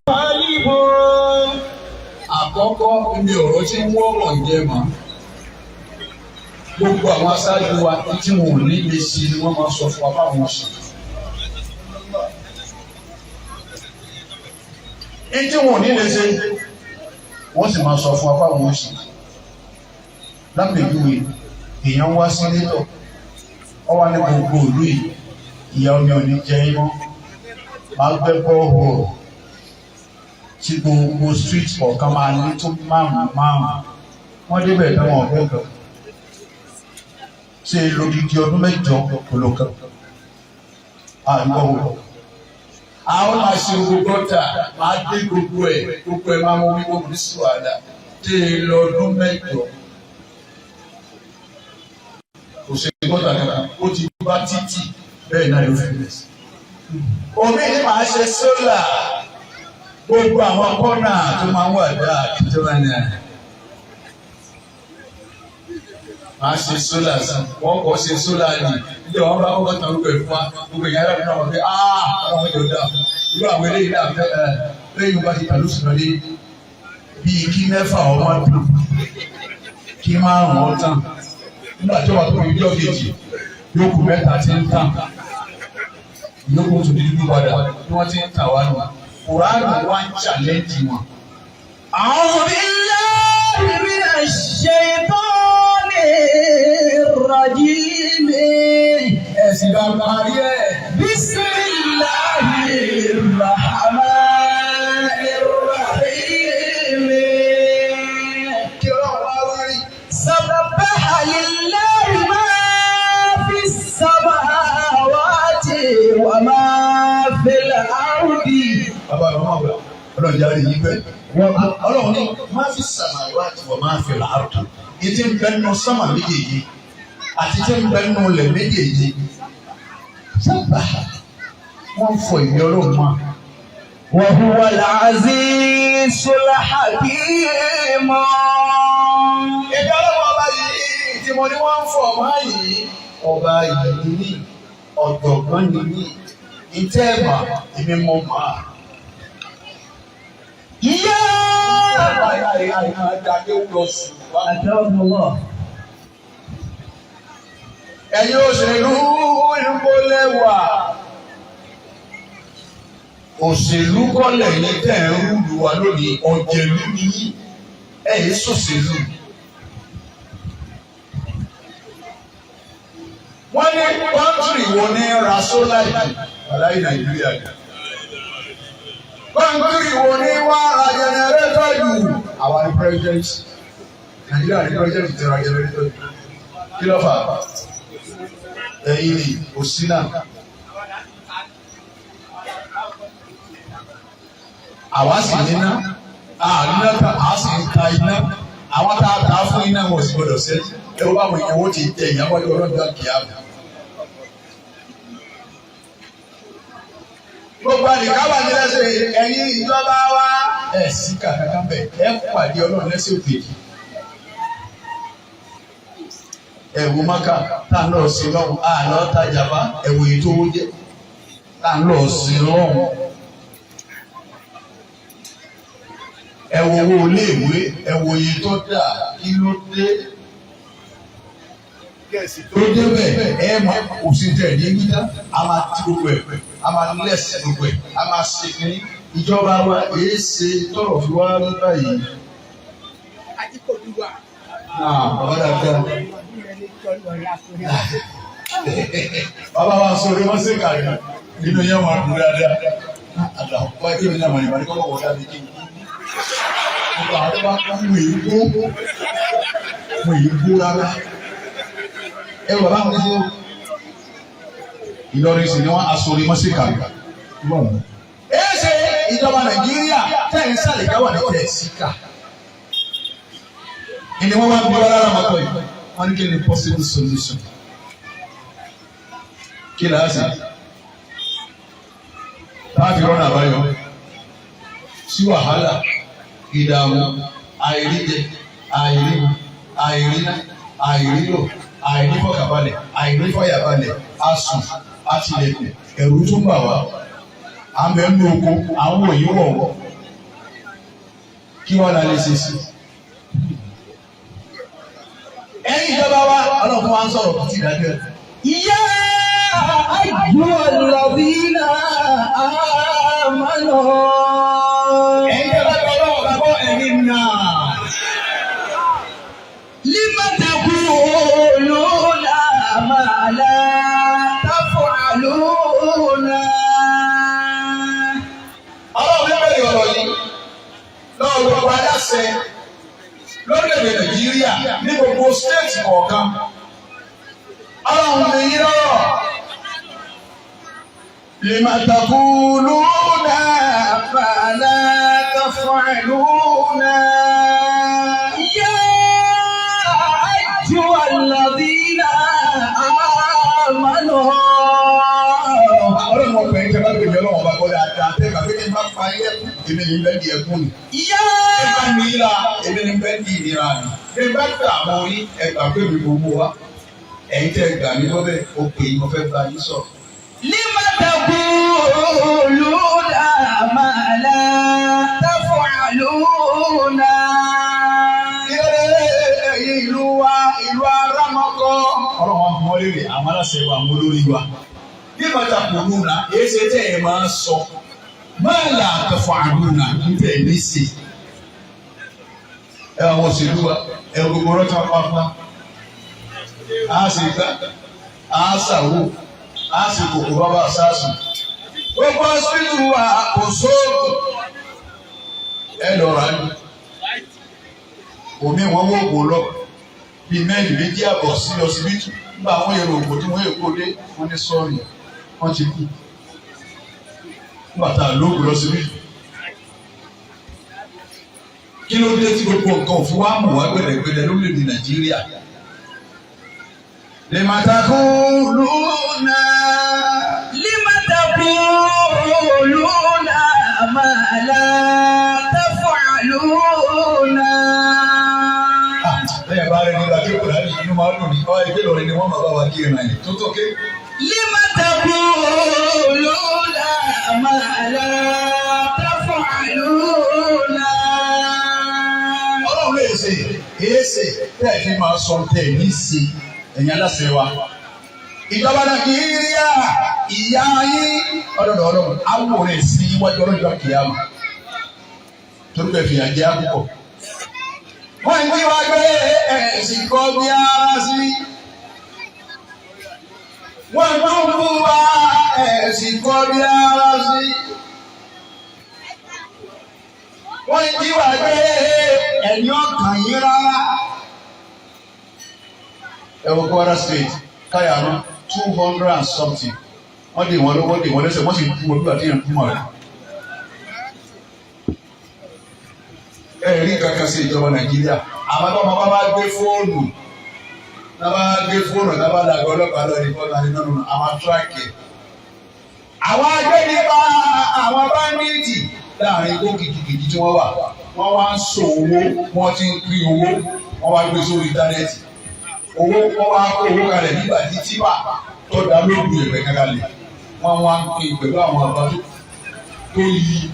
منقلبون. Àkọ́kọ́ níbi ọ̀rọ̀ tí ń wọ́rọ̀ jẹ́ mọ́. Gbogbo àwọn aṣáájú wa tí wọn ò ní lè ṣe ni wọ́n máa sọ fún wa báwọn ṣe. Tí wọn ò ní lè ṣe, wọ́n sì máa sọ fún wa báwọn ṣe. Lápèjúwe, èèyàn wá sí létọ̀, ọ wá ní gbogbo ìlú yìí, ìyá omi ò ní jẹ yín mọ́, máa gbẹ́ borehole tí gbogbo street kọ̀ọ̀kan máa ní tó márùn márùn. Wọ́n débẹ̀ táwọn ọ̀gbẹ́ kan ṣe lódìdí ọdún 8 olókan àgbọ̀ wò. Àwọn máa ṣe gbogbo gọ́tà, máa dé gbogbo ẹ̀ máa mú wíwọ́ ní sí wàhálà dé lọ́dún 8. Kò ṣe gọ́tà kankan, ó ti bá títì bẹ́ẹ̀ náà ló fi bẹ̀ sí. Omi ní màá ṣe solar, gbogbo àwọn kọ́nà tó máa ń wà dáa tó máa ń ní máa ṣe solar sí, wọ́n kọ́ ṣe solar ní ilé wọn bá kọ́kọ́ tán gbogbo ẹ̀ fún wa, gbogbo ìyá rẹ̀ náà wọ́n fi àwọn ìjọ dáa fún irú àwọn eléyìí náà fẹ́ ẹ lẹ́yìn bá ti tàlú sùn lọ́dẹ bíi kí 6 ọmọ dùn kí 5 ọ tán, nígbà tí wọ́n tó fi ọjọ́ kejì yókù 3 ti ń tàn, yókù tó di dúdú padà bí wọ́n ti ń tàn wá nù. Kùránì wá ń challenge wọn. أعوذ بالله من الشيطان الرجيم. Ẹ̀sìn bá parí ẹ̀. بسم الله الرحمن الرحيم. Kí Ọlọ́run wá rí. سبح لله ما في السماوات وما في الأرض. Bàbá mi máa wà, Ọlọ́run jáde yìí pẹ́. Ọlọ́run ní má fi samawati wa ma fi al-ard. Ìtí ń bẹ nínú sámà méjèèjì àti tí ń bẹ nínú ilẹ̀ méjèèjì. Sábà wọ́n fọ ìwé Ọlọ́run mọ́. وهو العزيز الحكيم. Èdè Ọlọ́run ọba yìí tí mo ní wọ́n ń fọ̀ mọ́ yìí. Ọba yìí ní ọ̀jọ̀gbọ́n ni mí. Ìtẹ́ ẹ̀ mà, èmi mọ̀ mà. يا أكرمكم الله. Ẹ̀yin òṣèlú ìpolẹ́wà. Òṣèlú kọ́lẹ̀ ní tẹ̀ ń rúlu wa lónìí, ọ̀jẹ̀lú ni yín, ẹ̀yin sòṣèlú. Wọ́n ní country wo ní ra solar yìí? Aláì Nàìjíríà ni. Country wo ní wá ra generator jù? Àwa ni president. Nàìjíríà ní president ti ra generator jù. Kí ló fà á? Ẹ̀yin ni kò sí náà. Àwa sì níná, àríná tá a sì ń ta iná. Àwọn tá a ta fún iná wọn ò sì gbọdọ̀ ṣe. Ẹ wọ́n báwọn èèyàn wọ́n ti jẹ ìyàwó ọlọ́dún kìá. Gbogbo àdìkáwà ní lẹ́sẹ̀ ẹ̀yin ìjọba wa. Ẹ sí kàkàkà bẹ̀, ẹ pàdé Ọlọ́run lẹ́sẹ̀ òkèjì. Ẹ̀wù Maka tá ń lọ sí lọ́hùn, á lọ tajà bá ẹ̀wù èyí tó jẹ́ tá ń lọ sí lọ́hùn. Ẹ̀wù owó iléèwé, ẹ̀wù èyí tó dà, kí ló dé? Tó débẹ̀ ẹ máa kò sí tẹ̀ ní wíta, a máa ti gbogbo ẹ̀, a máa lẹ́sẹ̀ gbogbo ẹ̀, a máa ṣe kínní. Ìjọba wa èé ṣe tọrọ fi wá rí báyìí. Náà bàbá dáadáa. Bàbá wa sọ orí wọn sì kàrí nínú yẹn wọn dùn dáadáa. Àdàpọ̀ ẹgbẹ́ mi náà mọ̀ nípa ní kọ́kọ́ wọ́n dábí kí n. Gbogbo àwọn tó bá kú mú èyí gbó, mú èyí gbó rárá. Ẹ wọ bàbá mi sí Ìlọrin sì ni wọ́n aṣọ orí wọn sì kàrí. Ẹ ṣe ìjọba Nàìjíríà tẹ̀ ń sàlẹ̀ káwà ní tẹ̀ síkà. Ìní wọ́n bá gbọ́ lára mọ́tò yìí. Wọ́n ní kí ni possible solution? Kí là á sì? Táàfin rọ́nà àbáyọ sí wàhálà, ìdààmú, àìríjẹ, àìrímu, àìríná, àìrílò, àìnífọ̀kànbalẹ̀, àìnífọ̀yàbalẹ̀, asùn, àtìlẹ̀kùn, ẹ̀rù tún bà wá. À ń bẹ nínú oko, àwọn òyìn wọ̀ wọ̀. Kí wọ́n la lè ṣe sí? Ẹ̀yin ìjọba wa, ọlọ́run wa ń sọ̀rọ̀ kò tí ì dájú ẹ̀. يا أيها الذين آمنوا Ẹ̀yin ìjọba gba ọlọ́run bá gbọ́ ẹ̀yin náà. لم تقولون ما لا تفعلون Ọlọ́run ló bẹ̀rẹ̀ ọ̀rọ̀ yìí lọ́wọ́ gbogbo aláṣẹ lórílẹ̀‐èdè Nàìjíríà ní gbogbo stéètì kọ̀ọ̀kan. Ọlọ́run lè yí lọ́rọ̀. لم تقولون ما لا تفعلون يا أيها الذين آمنوا Ọlọ́run ọ̀pẹ̀ ń tẹ́lá gbèmí ọlọ́run ọba gbọ́dọ̀ àti àtẹ́gbà pé kí n bá fa ilé ẹkún èmi ní bẹ́ẹ̀ di ẹkún ni. يا Bí n bá ní ìlà èmi ní bẹ́ẹ̀ di ìnira ni. Bí n bá dààmú yín ẹgbà pé mi gbogbo wa. Ẹ̀yin tẹ́ gbà mí gbọ́ bẹ́ẹ̀ o pè é mo fẹ́ bá yín sọ̀rọ̀. لم تقولون ما لا تفعلون Ẹ̀yin ìlú wa ìlú arámọ́kọ́. Ọlọ́run wa fún wọn léèrè àwọn aláṣẹ wa àwọn olórí wa. Bí bàtà kò lù nà, èyí ṣe tẹ́ ẹ máa sọ. Máa là àtẹ̀fọ̀ àdúrà ń tẹ̀ ní sí. Ẹ àwọn òṣèlú wa, ẹ gbogbo rọ́tà pápá. A sì gbá, a ṣàwò, a sì kòkò bàbá àṣàṣù. Gbogbo hospital wa kò sóògùn. Ẹ lọ rà ní omi wọn wó ògùn lọ bíi mẹ́rin méjì àbọ̀ sí ọsibítù nígbà àwọn èrò ògùn tí wọ́n èkó dé wọ́n ní sọ́ọ̀rì wọ́n ti kú nígbà tá a lóògùn lọ́sibítù. Kí ló dé tí gbogbo nǹkan òfin wa mọ̀ wá gbẹ̀dẹ̀gbẹ̀dẹ̀ lórílẹ̀‐èdè Nàìjíríà? لم تقولون لم تقولون ما لا تفعلون Lẹ́yìn bá rẹ nígbà tí kò láyé inú máa ń dùn ní ọ́ ẹgbẹ́ Ìlọrin ni wọ́n máa bá wa kí ìrìn àyè tó tó ké. لم تقولون ما لا تفعلون Ọlọ́run lè ṣe èéṣe tẹ́ ẹ̀ fi máa sọ tẹ́ ẹ̀ ní ṣe ẹ̀yin aláṣẹ wa. Ìjọba Nàìjíríà ìyá yín ọ̀dọ̀dọ̀ ọlọ́run awò rẹ̀ sí iwájú ọlọ́jọ́ kìámà torí pé fìyà jẹ àkùkọ. Wọ́n ń gbé wá gbé ẹ̀sìn kọ́ bí ara sí. Wọ́n ń bú wá ẹ̀sìn kọ́ bí ara sí. Wọ́n ń jí wá gbé ẹ̀yìn ọ̀kàn yín rárá. Ẹ wo Kwara State káyàrún 200 and something wọ́n dè wọ́n lọ́wọ́ dè wọ́n lẹ́sẹ̀ wọ́n sì kú wọn bí wàá téèyàn kú mọ́ rẹ̀. Ẹ rí kankan sí ìjọba Nàìjíríà àmọ́ tó máa bá gbé fóònù tá bá gbé fóònù tá bá dàgbà ọlọ́pàá lọ ní kọ́ta nínú àwọn tíráàkì. Àwọn agbẹ́nipa àwọn báńdíìtì láàrin igbó kìkìkìkì tí wọ́n wà wọ́n wá ń so owó wọ́n ti ń pín owó wọ́n wá gbé sórí íńtánẹ́ẹ̀tì owó wọ́n wá kó owó kalẹ̀ nígbà tí tíbà tó dá lóògùn ẹ̀fẹ̀ kalẹ̀ wọ́n wá ń pín pẹ̀lú àwọn àbá tó yí.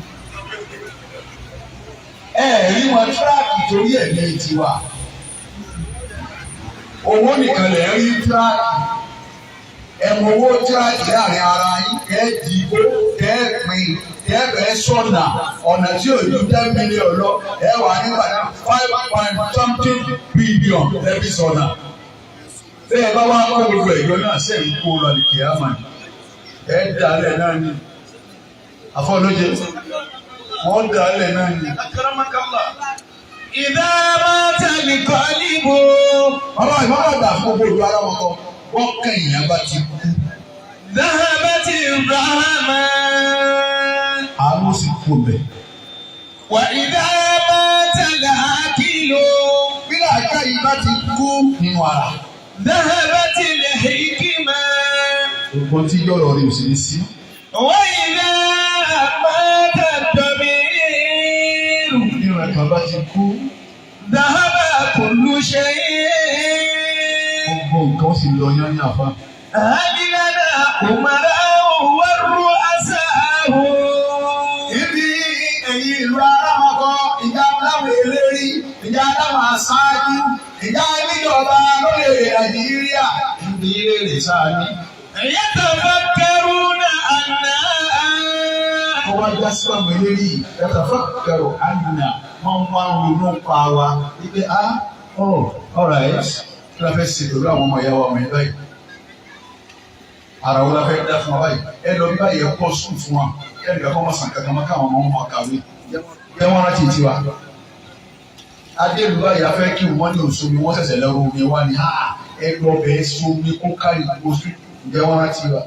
Ẹ rí wọn tíráàkì torí ẹ̀mí tiwa owó nìkan lè rí tíráàkì ẹ̀mọ owó tíráàkì láàrin ara yín kẹ́ dìbò kẹ́ pín kẹ́ bẹ́ẹ̀ sọ̀nà ọ̀nà tí ò ju 10 million lọ ẹ wà nígbà náà 5 point something billion lẹ́bí sọ̀nà. Bẹ́ẹ̀ bá wá kó gbogbo ẹ̀yọ́ náà sẹ́ ń kó lọ ní kìámà ni ẹ̀ dàlẹ̀ náà ni àfọlójẹ wọ́n dàlẹ̀ náà ni. Akramakallah. Idha mata al-qalbu. Bàbá ìmọ̀ àgbà fún gbogbo ìlú ara wọn kọ wọ́n kẹ́yìn abá ti kú. Dhahabati ar-rahma. Àánú sì kú bẹ̀. Wa idha mata al-aqilu. Bí làákà yìí bá ti kú nínú ara. Dhahabati al-hikma. Gbogbo tí yọ̀rọ̀ rẹ̀ ò sì ní sí. Wa idha mata ad-damiru. Ìran kan bá ti kú. Dhahaba kullu shay'in. Gbogbo nǹkan ó sì lọ yán ní àfa. هل لنا أمراء والرؤساء aṣáájú, ìjà níjọba lórílẹ̀ Nàìjíríà ń bi léèrè sáà ní. يتفكرون عنا. Wọ́n wá já sí àwọn eléyìí yatafakkaru anna, wọ́n wá ń ronú pa wa wípé, "Ah, oh, alright, kí la fẹ́ ṣe pẹ̀lú àwọn ọmọ ìyá wa wọ̀nyí báyìí? Ara wo la fẹ́ dá fún wa báyìí? Ẹ lọ bí báyìí, ẹ kọ́ sùn fún wa, ẹ nìkan kọ́ máa sàn kankan máa káwọn ọmọ wọn kàwé jẹ́ wọ́n rántí tiwa." Adélu báyìí, afẹ́ kí wọ́n ní òṣomi, wọ́n ṣẹ̀ṣẹ̀ lọ́rọ̀ omi wá ní ẹ lọ bẹ́ẹ̀ sómi kó kárí gbogbo sí. Ǹjẹ́ wọ́n rántí wa?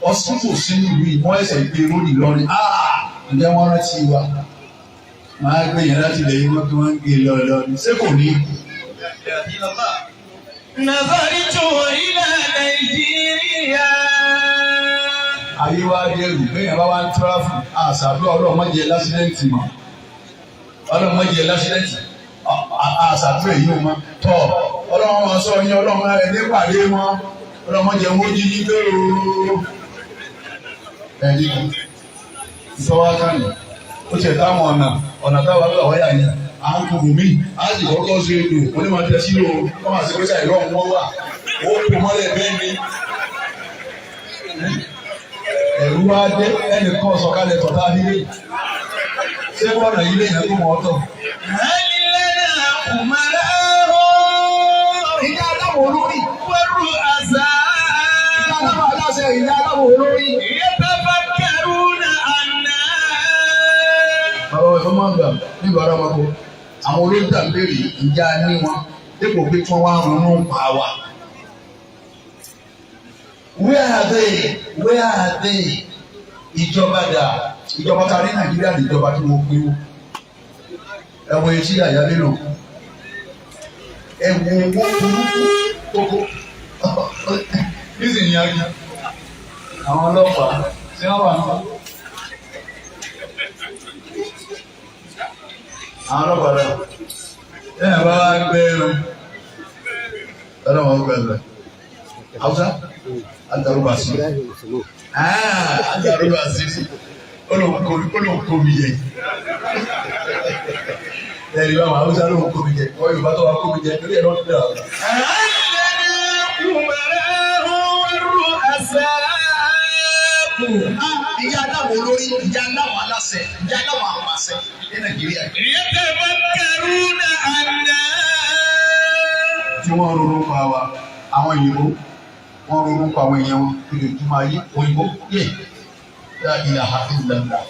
Hospital sínú ìlú yìí, wọ́n ẹsẹ̀ gbé lónìí lọ́rin. Ǹjẹ́ wọ́n rántí wa? Máa gbé yẹn láti ilẹ̀ yìí, wọ́n kí wọ́n ń gbé lọ lọ ní ṣé kò ní kú. نظرت إلى نيجيريا. Ayé wa dẹrù bẹ́ẹ̀ bá wá ń travel, àṣàdúrà ọlọ́mọdé l'accident mọ́, ọlọ́mọdé l'accident, àṣàdúrà èyí ò mọ́ tọ́. Ọlọ́run wọn sọ yín, ọlọ́run ẹ̀ ní pàdé wọn, ọlọ́mọdé wọn jí ní gbèrò ẹ̀rí kan ìfọwọ́ kánì. Ó tiẹ̀ táwọn ọ̀nà táwọn àgbà wáyà yẹn à ń kúrò mí, á sì kọ́kọ́ ṣe èlò onímọ̀ tẹ sí o. Wọ́n máa ṣe pé sáà ìrọ̀ wọn wà, ó kò mọ́lẹ̀ bẹ́ẹ̀ ni ẹ̀rú wá dé. Ẹnìkan sọ̀kalẹ̀ tọ̀tà nílé, ṣé wọ́n yìí lè yẹn kó wọ́n tọ̀. هل لنا أمراء Ìjà aláwọ̀ olórí. والرؤساء Ìjà aláwọ̀ aláṣẹ, ìjà aláwọ̀ olórí. يتفكرون عنا؟ Bàbá wa ìfọ́nmọ́ àgbà nílùú Aramako, àwọn olórí tà ń béèrè, ìjà ní wọn dípò pé kí wọ́n wá ronú pa wa. Where are they? Where are they? Ìjọba dà? Ìjọba ta ní Nàìjíríà ní ìjọba tí wọ́n pín wọ́n. Ẹ̀wọ̀n etí àyálé lò. Ẹ̀wọ̀n owó burúkú tó kó. Nísìnyí ayé àwọn ọlọ́pàá tí wọ́n wà náà. Àwọn ọlọ́pàá rẹ̀ ẹ̀ bá wá gbé ẹran ọlọ́wọ́n gbẹ̀gbẹ̀ Hausa adaruba sí adaruba sí olóńkó mi jẹ ẹ̀rí báwọn Hausa ló ń kó mi jẹ ọ Yorùbá tó wà kó mi jẹ lórí ẹ̀rọ tó dà. هل لنا أمراء والرؤساء Ìyá aláwọ̀ olórí, ìyá aláwọ̀ aláṣẹ, ìyá aláwọ̀ àpàṣẹ ní Nàìjíríà. يتفكرون عنا؟ Tí wọ́n ronú pa wa? Àwọn òyìnbó, wọ́n ronú pa àwọn èèyàn wọn lójoojúmọ́ ayé. Òyìnbó yẹ la ilaha illallah,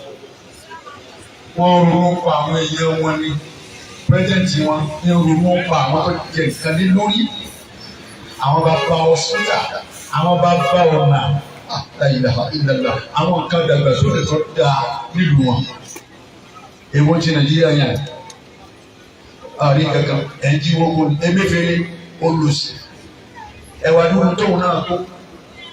wọ́n ronú pa àwọn èèyàn wọn ní president wọn ní ronú pa àwọn tó jẹ nǹkan lé lórí, àwọn bàbá hospital, àwọn bàbá ọ̀nà, la ilaha illallah, àwọn nǹkan dàgbàsókè tó dáa nílùú wọn. Èwo ti Nàìjíríà yẹn àrí kankan ẹ̀ ń jí wọ́n kó ní Emefiele olùsí ẹ̀wà dúró tóun náà kó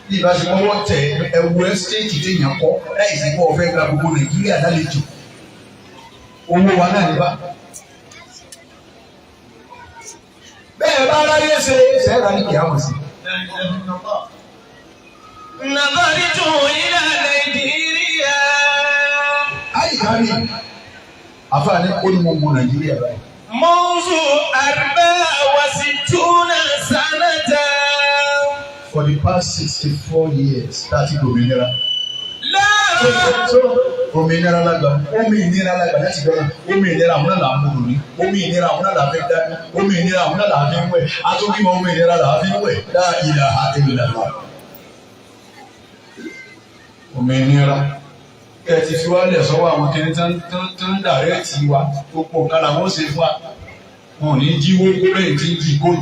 bí ìbáṣepọ̀ wọ́n tẹ̀ ẹ̀wù estate téèyàn kọ́ láì sí pé ọ̀fẹ́ gba gbogbo Nàìjíríà lálejò, owó wa náà níbà. Bẹ́ẹ̀ bá ráyé ṣe sẹ́ẹ̀rà ní kìámọ̀ sí. نظرت إلى نيجيريا. Àyíká mi àfààní ó ní mo mọ Nàìjíríà báyìí. منذ 64 سنة. For the past 64 years láti gbòmìnira. لا Òmìnira lágbà, omi ìnira lágbà láti gbọ́nà. Omi ìnira àwọn náà là ń múlò ní, omi ìnira àwọn náà là fi ń dáná, omi ìnira àwọn náà là fi ń wẹ̀, atúbímọ, omi ìnira là fi ń wẹ̀. La ilaha illallah. Omi ìnira kẹ́ ẹ ti fi wálẹ̀ sọ́wọ́ àwọn kìnìún tó ń dàrẹ́ tì wá, gbogbo nǹkan làwọn ó ṣe fún wa, wọn ò ní jíwó bẹ́ẹ̀ tí ń jí kóyè.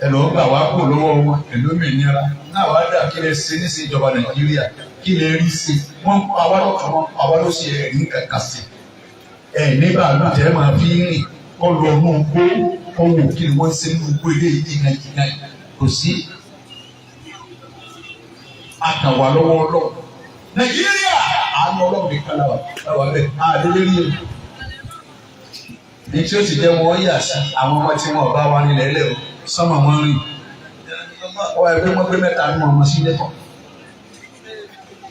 Ẹ lọ gbà wá kó lọ́wọ́ wọn pẹ̀lú òmìnira náà wàá dà. Kí lè ṣe níṣẹ́ ìjọba Nàìjíríà? Kí lè rí ṣe? Wọ́n pa wá lọ́kàn, wọ́n pa wá ló ṣe ẹ̀rí kankan sí ẹ̀ ní bàálù tẹ́ máa fi rìn kọ́ lọ nù gbó kọ́ wò kí ni wọ́n ṣe nínú gbó ilé jìnnà jìnnà kò sí àtàwà lọ́wọ́ ọlọ́run. Nàìjíríà, àánú ọlọ́run nìkan làwà làwà bẹ́ẹ̀ àdélé rí o. Ní tí ó sì jẹ́ wọn yà sí àwọn ọmọ tí wọn bá wà nílẹ̀ ẹlẹ́ o, sọ́mọ wọn rìn ọ ẹgbẹ́ wọn gbé mẹ́ta nínú ọmọ sí lẹ́tọ̀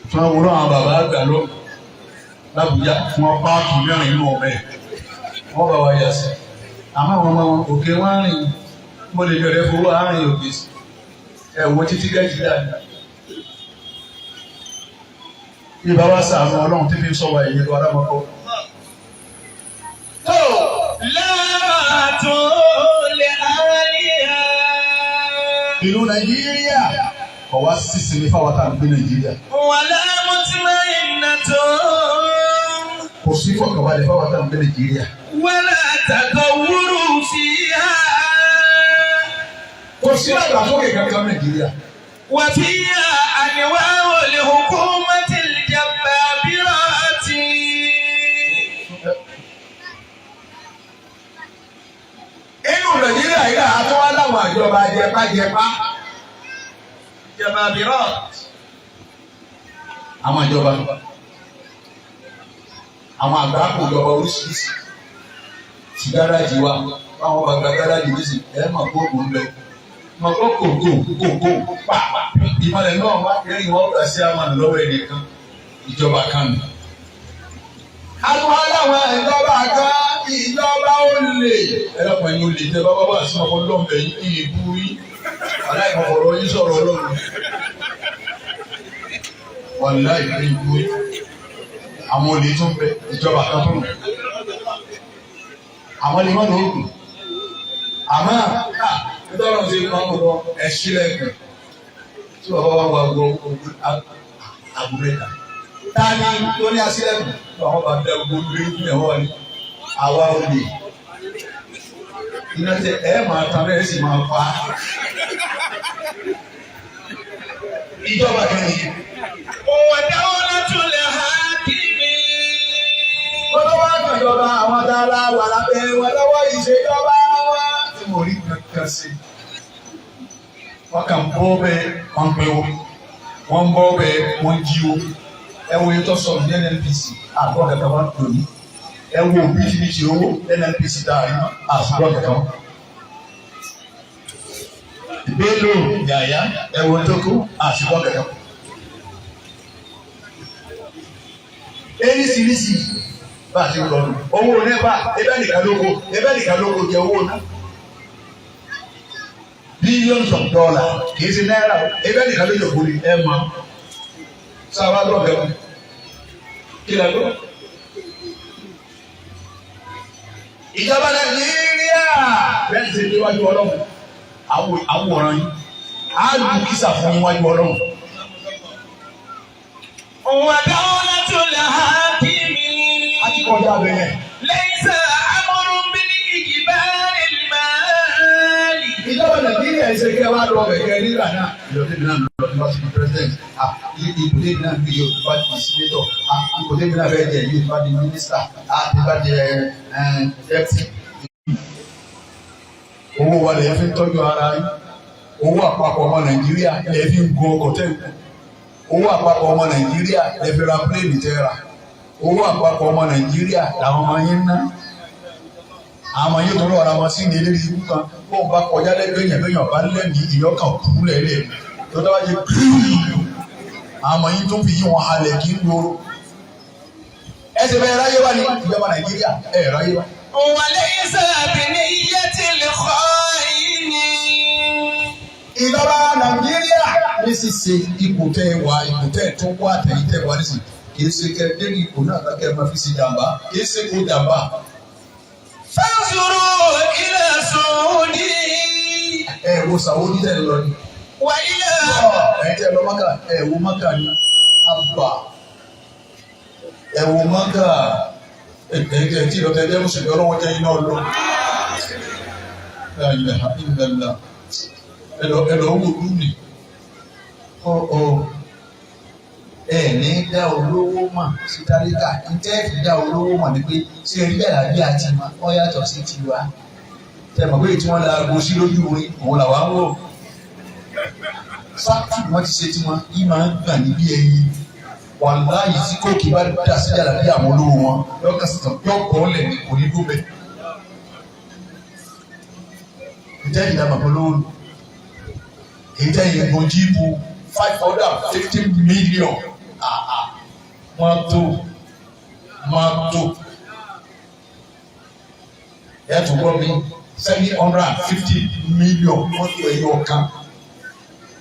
tí wọ́n wúlò àwọn bàbá àgbà lọ l'Ábùjá tí wọ́n páàkì mẹ́rin nínú ọmọ ẹ̀. Wọ́n bá wa yà sí. Àmọ́ àwọn ọmọ wọn òkè wọn rìn. Mo lè bẹ̀rẹ̀ fowó àárín òkè sí. Ẹ̀wọ̀n títí gẹ́jì dáadáa. Bí bá wá sàánú Ọlọ́run tí fi ń sọ wa èyí lọ arámọ́kọ́. Tó láàtún lè àlìyá. Ìlú Nàìjíríà kò wá sísinmi fáwọn tá à ń gbé Nàìjíríà. Wàlá mutma'innatun. Kò sí fọkànbalẹ̀ fáwọn tá à ń gbé Nàìjíríà. Wàlá tatawwuru fiha. Kò sí àgbàsókè kankan Nàìjíríà. Wa fiha anwa'u al-hukumati al-jabbabirati. Inú Nàìjíríà yìí náà tó wá láwọn àjọba jẹpájẹpá. Jabbabirat. Àwọn ìjọba àwọn àgbà kò jọba oríṣiríṣi ti gáràjì wa báwọn bá gba gáràjì nísì ẹ mọ̀ kó kò ń bẹ mọ̀ kó kò kò kò kò pa ìmọ̀lẹ̀ náà wá kẹrin wọn gbà sí àmàlù lọ́wọ́ ẹnìkan ìjọba kan nù. Àwọn aláwọ̀ ìjọba kan ìjọba ó lè. Ẹ lọ́pàá yín ó lè tẹ bábá bá sí ọkọ lọ́nbẹ̀ yín kí ibú yín aláìmọ̀kọ̀rọ̀ yín sọ̀rọ̀ ọlọ́run. Wàláì pé ibú yín àwọn olè tún bẹ ìjọba kan tó nù. Àwọn lè má lò ó kù. Àmọ́ nítorí ṣe kọ́ ọ́ ẹ sílẹ̀kùn tí bàbá wa wà gbọ́ àgbo mẹ́ta. Tani tó ní asílẹ̀kùn tí àwọn bá dá gbogbo lórí fún ẹ̀wọ̀n wa ni àwa olè. Iná tẹ ẹ máa tan bẹ́ẹ̀ sì máa pa. Ìjọba kan nìyí. Wa dawlatul hakimi. Wọ́n lọ́wọ́ àgbàjọba àwọn dára wà lábẹ́ wọn lọ́wọ́ ìṣèjọba wa. Tí mo rí kankan sí. Wọ́n kàn bọ́ bẹ́ẹ̀ wọ́n ń pẹ́ o. Wọ́n ń bọ́ bẹ́ẹ̀ wọ́n ń jí o. Ẹ wo ètò sọ̀rọ̀ ní NNPC àbọ̀ kankan wọn lò ní. Ẹ wo bìtìbìtì owó NNPC dáa mọ́ àbọ̀ kankan wọn. Bello Yàyà ẹ wo tó kú àṣùgbọ́n kankan wọn. Eríṣiríṣi bá a ti rọrùn owó nẹ́pà ebe nìkan lóko ebe nìkan lóko jẹ owó náà billions of dollars kìí ṣe náírà o ebe nìkan ló yòókù ni ẹ mọ sábà gbọ́ bẹ́ẹ̀ kí lẹ gbọ́. Ìjọba Nàìjíríà bẹ́ẹ̀ ti ṣe níwájú Ọlọ́run àwòrán yìí á lù kísà fún níwájú Ọlọ́run. Wa dawlatul hakimi. A ti kọjá bẹ́ẹ̀. Laysa amrun bil ijbari al-mali. Ìjọba Nàìjíríà ṣe kẹ́ wá lọ bẹ̀kẹ́ nígbà náà. Ìjọba tèmi náà lọ sí wá sí president. Ipò tèmi náà fi yóò bá di senator. Ipò tèmi náà fẹ́ jẹ yóò bá di minister. Àti bá di deputy. Owó wa lè fi ń tọ́jú ara yín. Owó àpapọ̀ ọmọ Nàìjíríà lè fi ń gun ọkọ̀ tẹ̀ ń kú. Owó àpapọ̀ ọmọ Nàìjíríà lè fi ra pílẹ̀nì tẹ́ ra. Owó àpapọ̀ ọmọ Nàìjíríà làwọn ọmọ yín ń ná. Àwọn yóò tó lọ́ra wọn sí ní eléré ikú kan bóun bá kọjá lẹ́gbẹ̀ẹ́ yẹn bẹ́yàn bá lẹ́mìí ìyọ́kàn kú lẹ́lẹ̀ tó dáwà jẹ́ pírí àwọn yìí tó fi yí wọn halẹ̀ kí n lóró. Ẹ ṣe bẹ́ẹ̀ ráyé wá ní ìjọba Nàìjíríà ẹ ráyé wá. Wa laysa bi niyyatil kha'ini. Ìjọba Nàìjíríà ní ṣíṣe ipò tẹ́ ẹ wà ipò tẹ́ ẹ tó wá tẹ̀yìn tẹ́ ẹ wà nísìnyí kì í ṣe kẹ́ ẹ dé ní ipò náà kẹ́ ẹ máa fi ṣe jàǹbá kì í ṣe kó jàǹbá. Fanzuru ila Saudi. Ẹ wo Sàwọ́dí tẹ̀ lọ ni. Wa ila Ẹ tẹ́ lọ Mákà ẹ wo Mákà ni àbà ẹ wo Mákà ẹ ẹ tí ìlọtẹ jẹ́ mùsùlùmí ọlọ́wọ́ jẹ́ iná lọ. La ilaha illallah ẹ lọ wò lónìí ọ ọ ẹ ní dá olówó mà sí tálíkà ntẹ́ fi dá olówó mà ní pé ṣé ẹ rí àlàbí àti ma ọ yàtọ̀ sí tiwa tẹ mọ̀ pé tí wọ́n la aago sí lójú orin òun làwa ń wò fáktì wọ́n ti ṣe tí wọ́n yìí máa ń gbà níbi ẹyin wàláyé tí kóòkì bá dà sí àlàbí àwọn olówó wọn lọ́kàn sí tàn yọ̀ọ̀kọ́ lẹ̀ ní kò ní dúbẹ̀. Ǹjẹ́ ìdá màmá olówó nù? Èyí tẹ́ ìgbọ̀n jíìpù 550 million mọ́tò mọ́tò. Ẹ tún gbọ́ mi, 750 million mọ́tò ẹyọ kan.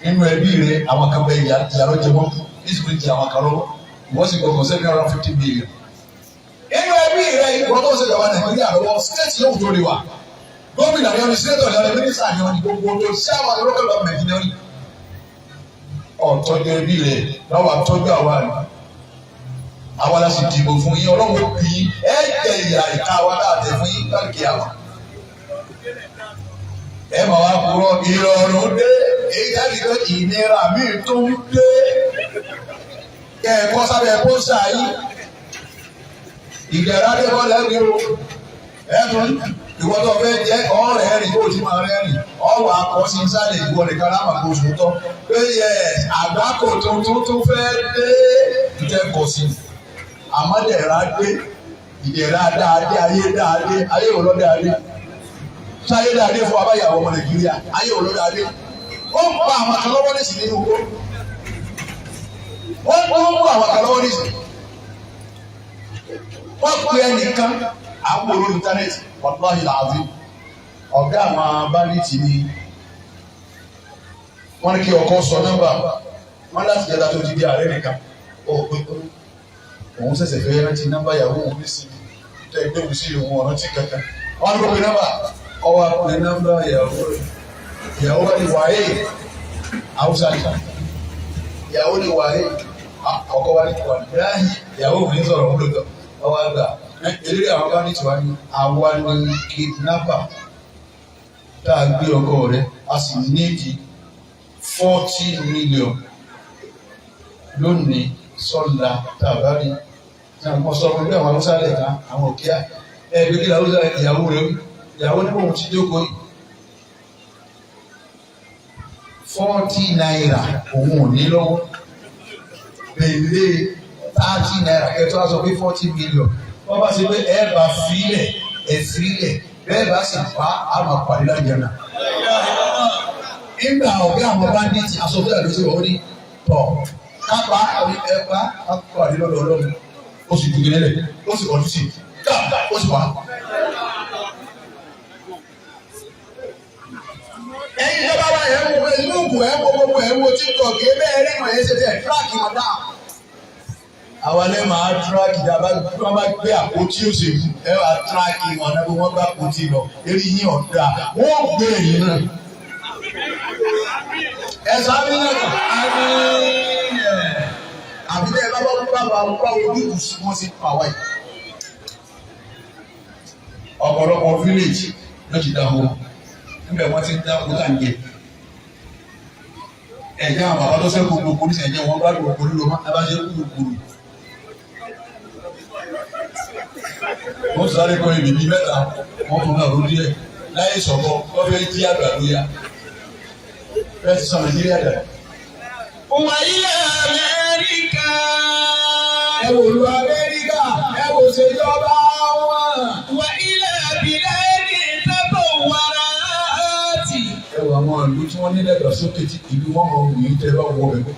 Nínú ẹbí rẹ, àwọn kan bẹ ìyá lọ jẹ wọ́n, nítorí jẹ àwọn kan lọ́wọ́, ìwọ́n sì gbọ́kàn 750 million. Nínú ẹbí rẹ, ìwọ́n tó ń ṣèjọba Nàìjíríà lọ́wọ́, state yóò tó lè wà, gómìnà ni wọ́n ní, senator ni wọ́n ní, mínísítà ni wọ́n ní, gbogbo tó ṣé àwọn local government ni wọ́n ní. Ọ̀tọ́jú ẹbí rẹ lọ́wọ́, àtọ́jú àwa rẹ, àwa la sì dìbò fún yín. Ọlọ́run ó bí ẹ jẹ ìyà ìka wa káàtẹ fún yín káàkiri àwọn. Ẹ máa wá kúrò, ìrọ̀rùn dé, èyí jáde pé ìnira míì tó ń dé, kẹ́ ẹ kọ́ sábẹ́ pósà yín, ìdẹ̀ra dé kọ́ lẹ́bi o. Ẹ tún ìwọ tó fẹ́ jẹ́ ọ̀rẹ́ rìn, kó o ti máa rẹ́rìn, ọ̀wọ́ akọ sí sálẹ̀, ìwọ nìkan láwọn kò sòótọ́ pé yẹ àgbákò tuntun tó fẹ́ dé ìtẹ́kọ̀ sí. Àmọ́dẹ̀ra dé, ìdẹ̀ra dáadé, ayé dáadé, ayé ò lọ́ dáadé, sáyé dáadé fún abáyàwó ọmọ Nàìjíríà, ayé ò lọ́ dáadé. Ó ń pa àwọn kan lọ́wọ́ nísìnyí nínú owó, ó ń mú àwọn kan lọ́wọ́ nísìnyí. Wọ́n pe ẹnìkan àwọn olórí íńtánẹ́ẹ̀tì, wàláhì làásì, ọ̀gá àwọn bandit ni. Wọ́n ní kí ọkọ sọ nọ́mbà wọ́n láti jẹ́ta tó ti di ààrẹ nìkan. Ó pé òun ṣẹ̀ṣẹ̀ fẹ́ rántí nọ́mbà ìyàwó òun nísìnyí tẹ́ ẹgbẹ́ òun sí òun ọ̀rántí kankan. Wọ́n ní kó pe nọ́mbà, ọwọ́ pe nọ́mbà ìyàwó rẹ̀. Ìyàwó bá ní wàhálà, Haúsá ni ìyàwó ní wàhálà. Ọkọ wa ní wàhálà, ìyàwó òun ní sọ̀rọ̀ òun lòótọ́. Ọwọ́ àgbà eléré àwọn bandit wa ní àwa ní kidnapper tá a gbé ọkọ rẹ̀, a sì nídìí 40 million lónìí sọ́la tá a bá rí tí àwọn sọ fún bí àwọn Haúsá lẹ̀ ká àwọn òkè à ẹ bí kí Haúsá. Ìyàwó rẹ̀ wí, ìyàwó ní bóun ti jókòó yìí, ₦40 òun ò ní lọ́wọ́, bèlè ₦30 kẹtọ́ á sọ pé 40 million. Wọ́n bá ṣe pé ẹ bá filẹ̀, ẹ filẹ̀ bẹ́ẹ̀, bá sì pa á, máa pàdé lájẹ náà. Nígbà ọ̀gá àwọn bandit asọ́fúnlẹ̀ ló ṣe wọ́n ní tọ̀ kápá ẹ pa á, pàdé lọ́dọ̀ Ọlọ́run. Ó sì dùgbẹ́ lẹ́lẹ̀, ó sì kọjú sí ká, ó sì wá. Ẹ̀yin ìjọba wa, ẹ̀ ń wo Facebook, ẹ̀ ń wo gbogbo, ẹ̀ ń wo TikTok, ẹ̀ bẹ́ẹ̀ rí ìmọ̀ ẹ̀ ṣe tẹ̀ track wọn dáa. Àwa lè máa track dábàá, wọ́n bá gbé àpótí òṣèlú, ẹ wá track wọn náà bí wọ́n bá àpótí lọ, eré yín ọ̀dà, wọ́n gbé èyí náà. Ẹ sọ àmì náà, àbí tẹ́ ẹ bá bá bá bá ojútùú sí wọ́n sì pa wáyé. Ọ̀pọ̀lọpọ̀ village ló ti dáwọ́ níbẹ̀, wọ́n ti ń dáko tá à ń jẹ. Ẹ̀jẹ̀ àwọn bàbá tó sẹ́kù gbogbo ní ẹ̀jẹ̀ wọn bá lò kó lílo mọ́ abájẹ́ kúrúkúrú. Wọ́n sáré kọ́ ibi bíi mẹ́ta, wọ́n tún náà ló díẹ̀ láyé sọ̀kọ́, wọ́n fẹ́ jí àgbàdo ya. Bẹ́ẹ̀ ti sọ Nàìjíríà dà. وإلى أمريكا. Ẹ wò lu Amẹ́ríkà, ẹ wò ṣèjọba wọn. وإلى بلاد تطورات. Ẹ wò àwọn ìlú tí wọ́n ní dàgbàsókè, tí ìlú wọn mọ̀ wù yín tẹ́ bá wọ bẹ̀ pé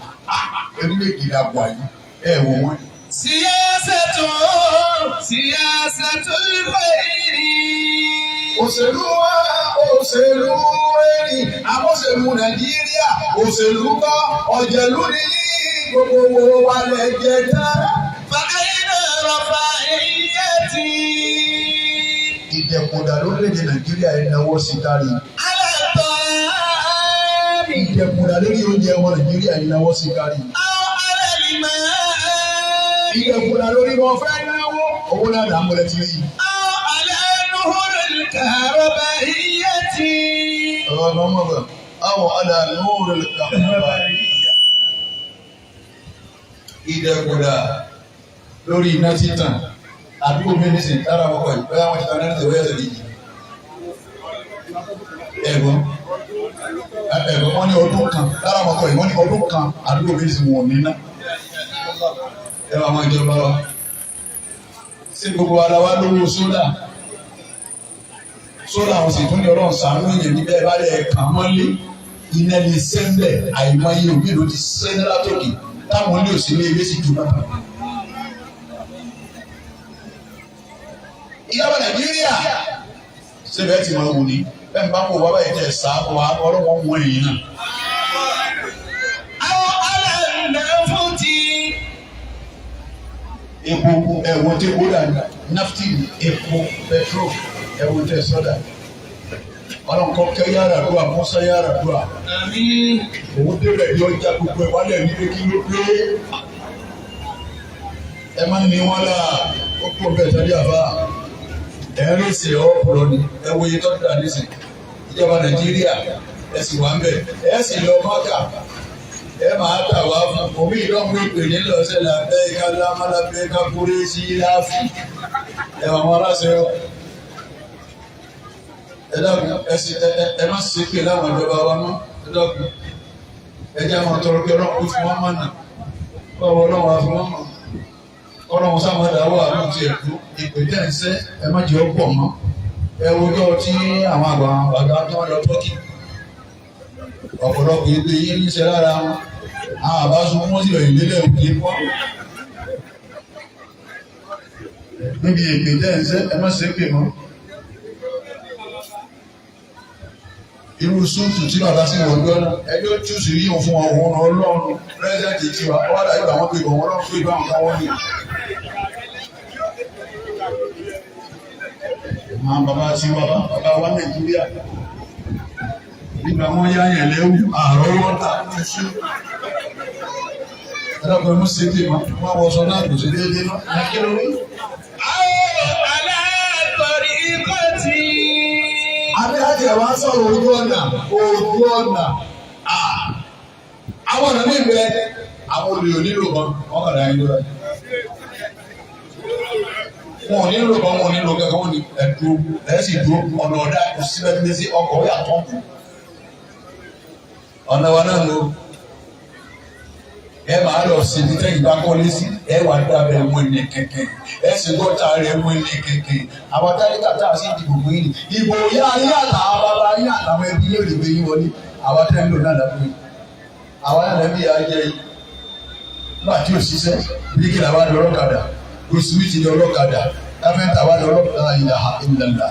orílẹ̀-èdè la wà yìí, ẹ wò wọ́n. سياسة سياسة الخير. Òṣèlú wa, òṣèlú ẹ̀rì, àmọ́ṣèlú Nàìjíríà, òṣèlú kọ́, ọ̀jẹ̀lú ni gbogbo wo wa lẹ̀ jẹ tán. فأين رفاهيتي؟ Ìdẹ̀kùndà lórílẹ̀‐èdè Nàìjíríà, ẹ̀ náwó sí kárí. على الطعام. Ìdẹ̀kùndà lórí oúnjẹ wọn Nàìjíríà, ẹ̀ náwó sí kárí. أو على الماء. Ìdẹ̀kùndà lórí wọn fẹ́ náwó owó náà dààmú lẹ ti rí. أو على نهر الكهربائية. Ọ̀rọ̀ ọmọ bẹ̀ àwọn àdàlú rẹ̀ kàkàrà. Ìdẹ̀kùndà lórí iná títàn àdúgbò mi ní sìn lára ọkọ̀ yìí, bóyá wọ́n ti tan náà ní ìwé ẹ̀sẹ̀ yìí. Ẹ̀gbọ́n ẹ̀gbọ́n, wọ́n ní ọdún kan lára ọkọ̀ yìí, wọ́n ní ọdún kan àdúgbò mi ní sìn wọ̀n níná. Ẹ wà máa jọba wa. Sí gbogbo ara wa lówó solar? Solar àwọn sì tún ní Ọlọ́run ṣàánú èèyàn níbẹ̀ bá lẹ̀ kàn mọ́lé, iná lè sẹ́ńbẹ̀. Àìmọye òbí ló ti sẹ́ńdá látòkè táwọn ilé òsì ní ilé sì jù náà. Ìjọba Nàìjíríà Síbẹ̀ tí wọ́n wù ní bẹ́ẹ̀ ń bá kó wá báyìí tẹ̀ sá wa ọlọ́wọ́n mú èyí náà. أو على النفط. Epo, ẹ̀wọ̀n tí kó dà nafti, epo petrol, ẹ̀wọ̀n tẹ̀ sọ́dà. Ọlọ́nkọ́ kẹ́ yàrá dùà Musa yàrá dùà. Àmín. Òun débẹ̀ yọ ọjà gbogbo ẹ̀ wálẹ̀ ní pé kí ló dé. Ẹ má ní wọn là ó kó bẹ́ẹ̀ sáré àbá. Ẹ̀ ń rèsè ọ̀pọ̀lọ́ ni ẹ wo iye tó dà nísìn. Ìjọba Nàìjíríà, ẹ sì wà ń bẹ̀. Ẹ sì lọ Mọ́kà. Ẹ máa tà wá fún omi ìdánwò ìpè ní lọ́sẹ̀ làbẹ́ ìka lámàlábẹ́ ká kúrẹ́ sí láàfin. Ẹ wà wọn aláṣẹ ọ. Ẹ dákun, ẹ sì ẹ má ṣe pé láwọn ìjọba wa mọ́. Ẹ dákun, ẹ jẹ́ àwọn tọrọ kí Ọlọ́run kó fún wọn mọ̀nà. Báwo Ọlọ́run á fún wọn mọ̀? Ọlọ́run sáwọn dáwọ́ àánú tiẹ̀ kú ìpè tẹ̀ ń sẹ́, ẹ má jẹ́ ó pọ̀ mọ́. Ẹ wojọ́ tí àwọn àgbà àgbà tó ń lọ Tọ́kì. Ọ̀pọ̀lọpọ̀ ìpè yín ní ṣe lára wọn. Àwọn àbá sun wọ́n sì rìn lélẹ̀ òkè pọ́. Níbi ìpè tẹ̀ ń sẹ́, ẹ má ṣe pè mọ́. Irú súùtù tí bàbá sì wọ̀ gbọ́dọ̀ ẹjọ́ túùsù yíò fún wọn, òun Ọlọ́run pírẹ́sẹ̀ntì tiwa wọ́n dàbí àwọn pé ìbọn Ọlọ́run pé ìbọn kan wọ́n ní. Àwọn bàbá tí wà bàbá wa Nàìjíríà nígbà wọn yá yẹn lẹ́wù àárọ̀ wọn tà ní sí. Ẹ̀dọ́gbọ̀n mú sí pé wọ́n wọṣọ náà kò sí déédéé náà. Akérò. أو على طريقة. Àbí láti ẹ̀ wá sọ̀rọ̀ ojú ọ̀nà, ojú ọ̀nà. Àwọn ọ̀nà míì bẹ, àwọn olè ò nílò kan, wọ́n kàdá yín lóra. Wọn ò nílò kan, wọn ò nílò kankan, wọn ní ẹ̀dúró, ẹ̀ sì dúró, ọ̀nà ọ̀dà kò sí bẹ́ẹ̀ ní sí ọkọ̀ ó yà tán kù. Ọ̀nà wa náà ló ẹ máa lọ síbi tẹ́yìn bá kọ́lé sí, ẹ wà dábẹ́ mú ní kẹ̀kẹ́, ẹ sì gọ́ta rẹ̀ mú ní kẹ̀kẹ́. Àwọn táríkà tá a sì dìbò fún yín ni ìbò yá yín àtàwọn bàbá yín àtàwọn ẹbí yóò lè gbé yín wọlé. Àwọn tẹ́ ń lò náà lábẹ́ yín, àwọn náà lẹ́bí yà á jẹ yín. Nígbà tí ò ṣiṣẹ́, bíríkìlà wà ní ọlọ́kadà, gbòsùmìtì ní ọlọ́kadà, káfíńtà wà ní ọlọ́kadà, ìlà ìlànà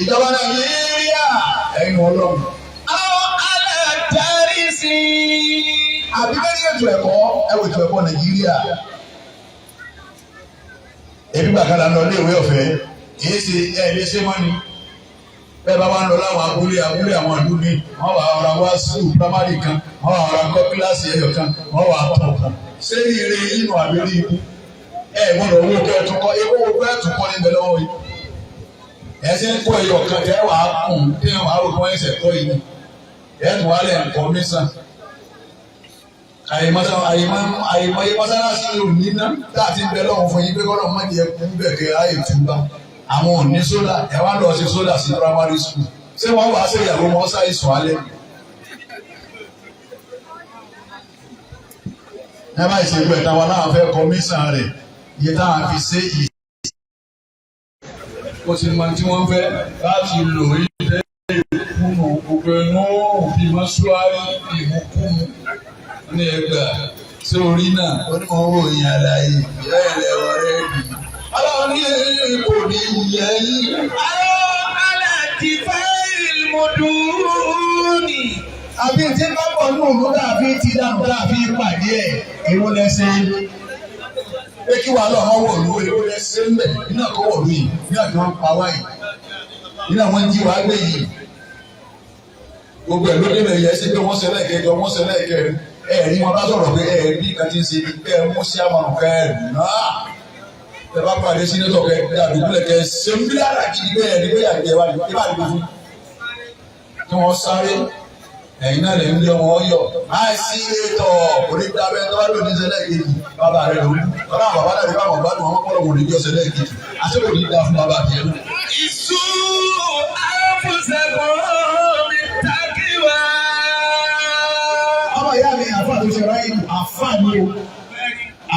ìjọba Nàìjíríà, ẹ̀yin Ọlọ́run. أو على الدارس. Àbí bẹ́ẹ̀ ní ètò ẹ̀kọ́, ẹ wò ètò ẹ̀kọ́ Nàìjíríà. Ebi gbàkan là ń lọ iléèwé ọ̀fẹ́, èyí ṣe ẹ lè ṣe mọ́ni. Bẹ́ẹ̀ bá wà ń lọ láwọn abúlé abúlé àwọn ìlú mi, wọ́n wà ọ̀rọ̀ wá sùúrù primary kan, wọ́n wà ọ̀rọ̀ kọ́ kíláàsì ẹyọ kan, wọ́n wà tọ̀ kan. Ṣé ire inú àbí rí ikú? Ẹ gbọ́dọ̀ owó kẹ́ ẹ tún kọ́, ewu owó kẹ́ ẹ tún kọ́ níbẹ̀ lọ́wọ́ yìí. Ẹ ṣe ń kọ́ ẹyọ kan tẹ́ wàá kùn tẹ́ wàá rò fún ẹsẹ̀ kọ́ yìí. Ẹ tún wá lẹ̀ ń kọ́ mísàn. Àyèmọ́ mọ́sálásí ò ní ná tá a ti ń bẹ lọ́wọ́ fún yín pé kọ́lọ́ mọ́ di ẹkún bẹ̀ kẹ́ ayé túbà. Àwọn ò ní sólà, ẹ wá lọ sí sólà sí primary school. Ṣé wọ́n wàá ṣe ìyàwó wọn ṣàìsùn alẹ́? Ẹ bá ìṣègùn ẹ̀ta wa náà fẹ́ kọmíṣàn rẹ̀, iye táwọn fi ṣe yìí. Ó ti mọ tí wọ́n fẹ́ láti lò ó ilé ìkùnú gbogbo inú òbí mọ́ṣúárì ìmúkúmu ní ẹgbà sí orí náà onímọ̀ owó yẹn àlàyé ìyá ẹ̀rẹ̀ ọ̀rẹ́ bì. Ọlọ́run ní kò ní yẹ yín. أو على اتفاع المدون. Àbí tí bá pọ̀ ní òun dàbí ti dànù dàbí pàdé ẹ̀, èwo lẹ́sẹ̀ pé kí wàá lọ́ọ́ wọ̀ lú, èwo lẹ́sẹ̀ ń bẹ̀ iná kọ́ wọ̀ lú yìí, iná kí wọ́n pa wá yìí, iná wọ́n ń jí wàá gbé yìí. Gbogbo ẹ̀ ló débẹ̀ yẹ sí pé wọ́n ṣẹlẹ̀ kẹjọ, wọ́n ṣẹlẹ̀ kẹrin, ẹ̀rí wọn bá sọ̀rọ̀ pé ẹ̀rí bí nǹkan ti ń ṣe ni kẹ́ ẹ mú sí àwọn nǹkan ẹ̀ náà. Ẹ bá pàdé sínátọ̀ kẹ dàdúgbò kẹ ṣe ń bí lára gidi bẹ́ẹ̀ ni bẹ́ẹ̀ àgbẹ̀ wa ni ẹ bá dìbò fún. Kí wọ́n sáré, ẹ̀yin náà lè ń lé wọn yọ láìsí ètò onídàbẹ́ tó bá lòdì ṣẹlẹ̀ kejì bàbá rẹ̀ lòún ọ̀nà àwọn bàbá dàbí báwọn gbádùn àwọn kọ́ lòun níjọ́ ṣẹlẹ̀ kejì àti kò ní da fún bàbá àti ẹnu. عزوا أنفسكم بالتقوى. Ọmọ ìyá mi, àfa tó ṣe ráyè, àfa ni o,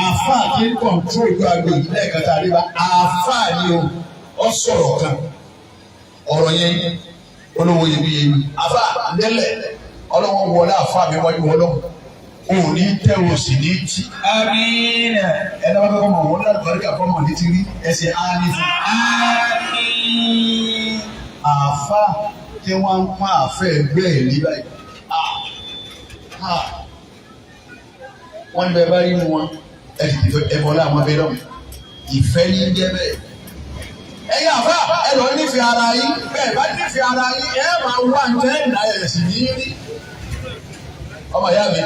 àfa tí ń kọ̀ǹtró ìlú àgbè yìí lẹ́ẹ̀kan tá a rí bá àfa ni o. Ọ sọ̀rọ̀ kan, ọ̀rọ̀ yẹn olówó iyebíye ni. Àfa lẹ́lẹ̀ ọlọ́wọ́ wọlé, àfa mi wájú ọlọ́wọ́ òun ní tẹ́ o sì ní tí. آمين. Ẹni wọ́n fẹ́ kọ́ mọ̀ wọ́n lálùbáríkà kọ́ mọ̀ ní ti rí ẹsẹ̀ á ní fún. آمين. Àfa. Àáfà tí wọ́n ń pọ́n àfẹ́ ẹgbẹ́ ẹ̀ ní báyìí. Wọ́n ní bẹ́ẹ̀ bá rí wọn, ẹ ti tìfẹ́ ẹ bọ́lá àwọn abẹ́rẹ́ wọn. Ìfẹ́ ní jẹ́ bẹ́ẹ̀. Ẹ̀yin àfà, ẹ lọ nífẹ̀ẹ́ ara yín. Bẹ́ẹ̀ bá nífẹ̀ẹ́ ara yín, ẹ máa wá ǹjẹ́ ìlà ẹ̀ sì ní rí. Ọmọ ìyá mi,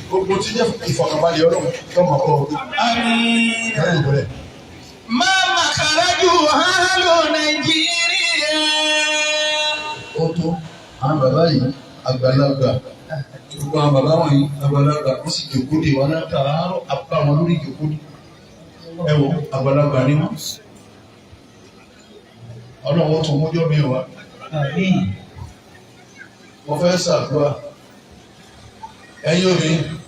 gbogbo tí jẹ́ ìfọ̀kànbalẹ̀ Ọlọ́run yọmọ kọ́ ọ. آمين. Ẹ̀rọ ìbọ̀lẹ̀. ما مخرج أهل نيجيريا. Ó tó àwọn bàbá yìí àgbàlagbà, gbogbo àwọn bàbá wọ̀nyí àgbàlagbà, ó sì jòkó dè wọn látàárọ̀, àbá wọn lórí ìjòkó dè. Ẹ wo, àgbàlagbà ni wọn. Ọlọ́run ó tún mójọ́ mi wá. آمين. Mo fẹ́ ṣàdúrà. Ẹ̀yin obìnrin.